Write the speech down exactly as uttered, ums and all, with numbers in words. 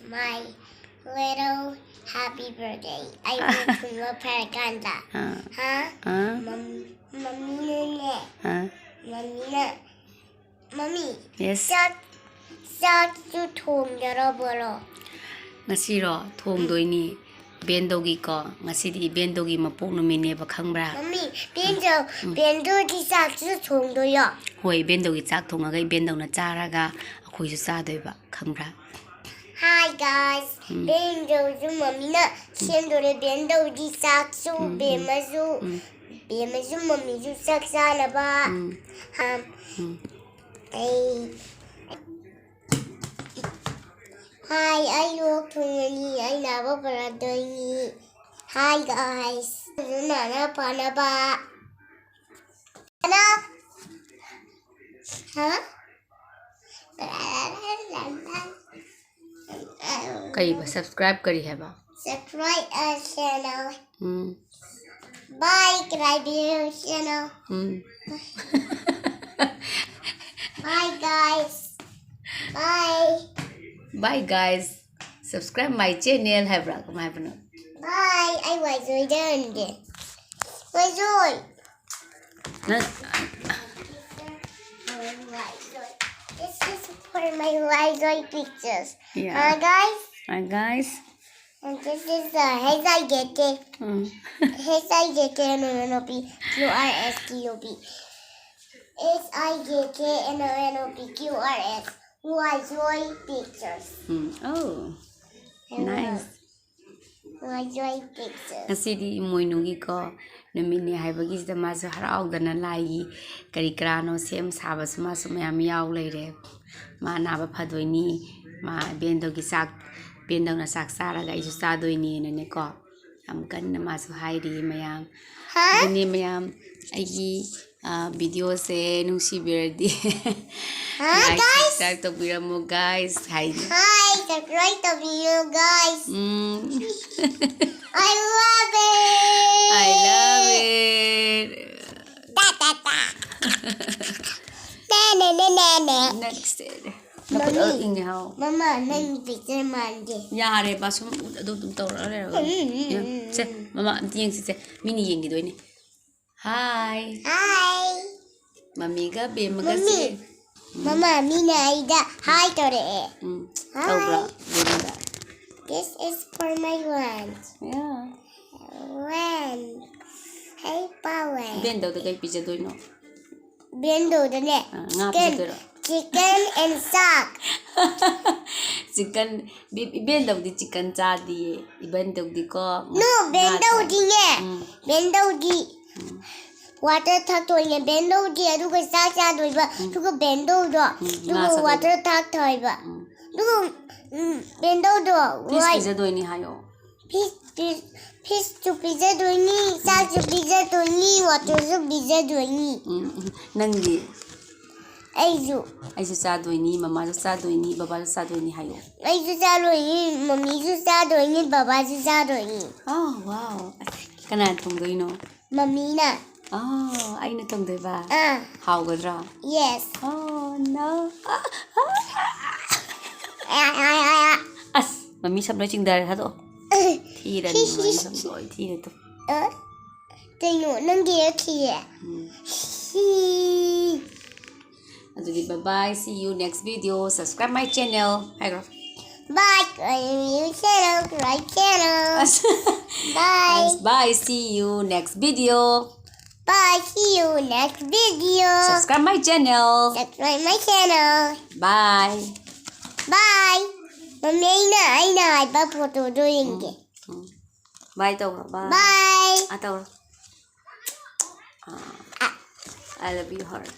My little happy birthday. ꯑꯩꯕꯨ ꯊꯨꯡꯕ ꯐꯔꯀꯥꯟꯗ꯫ ꯑꯥ, ꯍꯥ? ꯑꯥ, ꯃꯝ- ꯃꯝꯃꯤꯅꯅꯦ꯫ ꯑꯥ, ꯃꯝꯃꯤꯅ꯫ ꯃꯝꯃꯤ꯫ yes. ꯆꯥꯛ ꯆꯥꯛꯁꯨ ꯊꯣꯡꯖꯔꯕ꯭ꯔꯣ? ꯉꯁꯤꯔꯣ? ꯊꯣꯡꯗꯣꯏꯅꯤ꯫ ꯕꯦꯟꯗꯧꯒꯤꯀꯣ, ꯉꯁꯤꯗꯤ ꯕꯦꯟꯗꯧꯒꯤ ꯃꯄꯣꯛ ꯅꯨꯃꯤꯠꯅꯦꯕ, ꯈꯪꯕ꯭ꯔꯥ? ꯃꯝꯃꯤ, ꯕꯦꯟꯗꯧ ꯕꯦꯟꯗꯧꯒꯤ ꯆꯥꯛꯁꯨ ꯊꯣꯡꯗꯣꯏꯌꯣ? ꯍꯣꯏ, ꯕꯦꯟꯗꯧꯒꯤ ꯆꯥꯛ ꯊꯣꯡꯉꯒ ꯕꯦꯟꯗꯧꯅ ꯆꯥꯔꯒ ꯑꯩꯈꯣꯏꯁꯨ ꯆꯥꯗꯣꯏꯕ, ꯈꯪꯕ꯭ꯔꯥ? Hi guys. ꯕꯦꯟꯗꯧꯁꯨ ꯃꯝꯃꯤꯅ ꯁꯦꯝꯗꯣꯔꯦ꯫ ꯕꯦꯟꯗꯧꯒꯤ ꯆꯥꯛꯁꯨ ꯕꯦꯝꯃꯁꯨ ꯕꯦꯝꯃꯁꯨ ꯃꯝꯃꯤꯁꯨ ꯆꯥꯛ ꯆꯥꯅꯕ꯫ ꯎꯝ. ꯍꯥ. ꯎꯝ. ꯑꯩ Hi, ꯑꯩ ꯂꯣꯛ ꯊꯨꯡꯉꯅꯤ꯫ ꯑꯩ ꯅꯥꯕ ꯐꯔꯛꯇꯣꯏꯅꯤ꯫ Hi guys. ꯑꯗꯨ ꯅꯥꯅ ꯐꯅꯕ꯫ ꯍꯥ? ꯀꯩꯕ? Subscribe ꯀꯔꯤ ꯍꯥꯏꯕ? Subscribe our channel. Um. Bye, subscribe our channel. Um. Bye guys. Bye. Bye guys. Subscribe my channel ꯍꯥꯏꯕ꯭ꯔꯥ? ꯀꯃꯥꯏ ꯍꯥꯏꯕꯅꯣ? Bye. ꯑꯩ ꯋꯥꯏꯖꯣꯏꯗ ꯍꯟꯒꯦ꯫ ꯋꯥꯏꯖꯣꯏ. ꯅꯪ This is for my Waijoy pictures. Yeah. Uh, guys, Hi guys. And this is uh, H I J K. Um. H I J K N O N O P Q R S T U V. H I J K N O N O P Q R S. Waijoy pictures. Um. Oh. Nice. Waijoy pictures. ꯉꯁꯤꯗꯤ ꯏꯃꯣꯏꯅꯨꯒꯤꯀꯣ ꯅꯨꯃꯤꯠꯅꯦ ꯍꯥꯏꯕꯒꯤꯁꯤꯗ ꯃꯥꯁꯨ ꯍꯔꯥꯎꯗꯅ ꯂꯥꯏꯒꯤ ꯀꯔꯤ ꯀꯔꯥꯅꯣ ꯁꯦꯝ ꯁꯥꯕꯁꯨ ꯃꯥꯁꯨ ꯃꯌꯥꯝ ꯌꯥꯎ ꯂꯩꯔꯦ꯫ ꯃꯥ ꯅꯥꯕ ꯐꯗꯣꯏꯅꯤ, ꯃꯥ ꯕꯦꯟꯗꯧꯒꯤ ꯆꯥꯛ, ꯕꯦꯟꯗꯧꯅ ꯆꯥꯛ ꯆꯥꯔꯒ ꯑꯩꯁꯨ ꯆꯥꯗꯣꯏꯅꯦꯅꯅꯦꯀꯣ, ꯌꯥꯝ ꯀꯟꯅ ꯃꯥꯁꯨ ꯍꯥꯏꯔꯤ ꯃꯌꯥꯝ꯫ Huh? ꯑꯗꯨꯅꯦ ꯃꯌꯥꯝ, ꯑꯩꯒꯤ ꯚꯤꯗꯤꯑꯣꯁꯦ ꯅꯨꯡꯁꯤꯕꯤꯔꯗꯤ Huh, like, guys? Subscribe ꯇꯧꯕꯤꯔꯝꯃꯣ guys ꯍꯥꯏꯅꯤ꯫ Hi, subscribe to you guys. Um. I love it. I love it. Da, da, da. Na, na, na, na, na. Next. ꯅꯈꯨꯠ ꯃꯃꯤ꯫ ꯏꯪꯉꯦ ꯍꯥꯎ꯫ ꯃꯃꯥ, ꯅꯪ ꯄꯤꯛꯆꯔ ꯃꯥꯟꯗꯦ꯫ ꯌꯥꯔꯦꯕ, ꯁꯨꯝ ꯑꯗꯨ ꯑꯗꯨꯝ ꯇꯧꯔꯒ ꯂꯩꯔꯒ꯫ ꯎꯝ, ꯎꯝ, ꯎꯝ, ꯁꯦ, ꯃꯃꯥ ꯑꯝꯇ ꯌꯦꯡꯁꯤꯁꯦ꯫ ꯃꯤꯅ ꯌꯦꯡꯈꯤꯗꯣꯏꯅꯦ꯫ ꯍꯥꯏ꯫ ꯍꯥꯏ꯫ ꯃꯃꯤꯒ ꯕꯦꯝꯃꯒ ꯃꯃꯤ꯫ ꯁꯦ꯫ ꯃꯃꯥ, ꯃꯤꯅ ꯑꯩꯗ ꯍꯥꯏ ꯇꯧꯔꯛꯑꯦ꯫ ꯎꯝ꯫ ꯍꯥꯏ꯫ ꯇꯧꯕ꯭ꯔꯥ? ꯕꯦꯝꯃꯒ? This is for my one. Yeah. One. Hey, power. ꯏꯕꯦꯟꯗꯧꯗ ꯀꯩ ꯄꯤꯖꯗꯣꯏꯅꯣ? ꯕꯦꯟꯗꯧꯗꯅꯦ꯫ ꯑ, ꯉꯥ Chicken. ꯄꯤꯖꯗꯣꯏꯔꯣ? Chicken and shark. Chicken, ꯕꯤ-, ꯏꯕꯦꯟꯗꯧꯗꯤ chicken ꯆꯥꯗꯤꯌꯦ꯫ ꯏꯕꯦꯟꯗꯧꯗꯤꯀꯣ, ꯉꯥ No, ꯆꯥꯏ꯫ ꯕꯦꯟꯗꯧꯗꯤꯅꯦ꯫ ꯎꯝ. ꯕꯦꯟꯗꯧꯗꯤ water ꯊꯛꯇꯣꯏꯅꯦ꯫ ꯕꯦꯟꯗꯧꯗꯤ ꯑꯗꯨꯒ ꯆꯥꯛ ꯆꯥꯗꯣꯏꯕ꯫ ꯑꯗꯨꯒ ꯕꯦꯟꯗꯧꯗꯣ꯫ ꯎꯝ, ꯑꯗꯨꯒ ꯉꯥ ꯆꯥꯗꯣꯏꯕ꯫ Water ꯊꯛꯇꯣꯏꯕ꯫ ꯎꯝ. ꯑꯗꯨꯒ, ꯎꯝ, ꯕꯦꯟꯗꯧꯗꯣ꯫ Fish Why? ꯄꯤꯖꯗꯣꯏꯅꯤ ꯍꯥꯏꯌꯣ꯫ Fish ꯄꯤ-, Fish ꯁꯨ ꯄꯤꯖꯗꯣꯏꯅꯤ, ꯆꯥꯛꯁꯨ ꯄꯤꯖꯗꯣꯏꯅꯤ, water ꯁꯨ ꯄꯤꯖꯗꯣꯏꯅꯤ꯫ ꯎꯝ, ꯎꯝ. ꯅꯪꯗꯤ? ꯑꯩꯁꯨ꯫ ꯑꯩꯁꯨ ꯆꯥꯗꯣꯏꯅꯤ, ꯃꯃꯥꯁꯨ ꯆꯥꯗꯣꯏꯅꯤ, ꯕꯕꯥꯁꯨ ꯆꯥꯗꯣꯏꯅꯤ ꯍꯥꯏꯌꯣ꯫ ꯑꯩꯁꯨ ꯆꯥꯗꯣꯏꯅꯤ, ꯃꯝꯃꯤꯁꯨ ꯆꯥꯗꯣꯏꯅꯤ, ꯕꯕꯥꯁꯨ ꯆꯥꯗꯣꯏꯅꯤ꯫ ꯑꯥ, wow. ꯑꯁ, ꯀꯅꯥꯅ ꯊꯣꯡꯗꯣꯏꯅꯣ? ꯃꯝꯃꯤꯅ꯫ ꯑꯥ, ꯑꯩꯅ ꯊꯣꯡꯗꯣꯏꯕ? ꯑꯥ꯫ ꯍꯥꯎꯒꯗ꯭ꯔꯥ? Yes. Oh, no. ꯑꯥ, ꯑꯥ, ꯑꯥ. ꯑ, ꯑ, ꯑ, ꯑ. ꯑꯁ, ꯃꯃꯤ ꯁꯝ ꯂꯣꯏ ꯆꯤꯡꯊꯔꯦ, ꯊꯥꯗꯣꯛꯑꯣ꯫ ꯊꯤꯔꯅꯤ, ꯃꯃꯤ ꯁꯝ ꯂꯣꯏ ꯊꯤꯔꯦ ꯇꯨ꯫ ꯑ? ꯀꯩꯅꯣ, ꯅꯪꯒꯤ ꯊꯤꯌꯦ? ꯎꯝ. ꯁꯤ. ꯑꯗꯨꯗꯤ bye bye, see you next video, subscribe my channel. ꯍꯥꯏꯈ꯭ꯔꯣ. Bye, subscribe my channel. ꯑꯁ. Bye. Bye, see you next video. Bye, see you next video. Subscribe my channel. Subscribe my channel. Bye. Bye. ꯃꯃꯤ, ꯑꯩꯅ, ꯑꯩꯅ ꯍꯥꯏꯕ photo ꯗꯣ ꯌꯦꯡꯒꯦ꯫ ꯎꯝ. Bye ꯇꯧꯔꯣ. Bye. Bye. ꯑꯥ, ꯇꯧꯔꯣ. ꯑꯥ. I love you heart.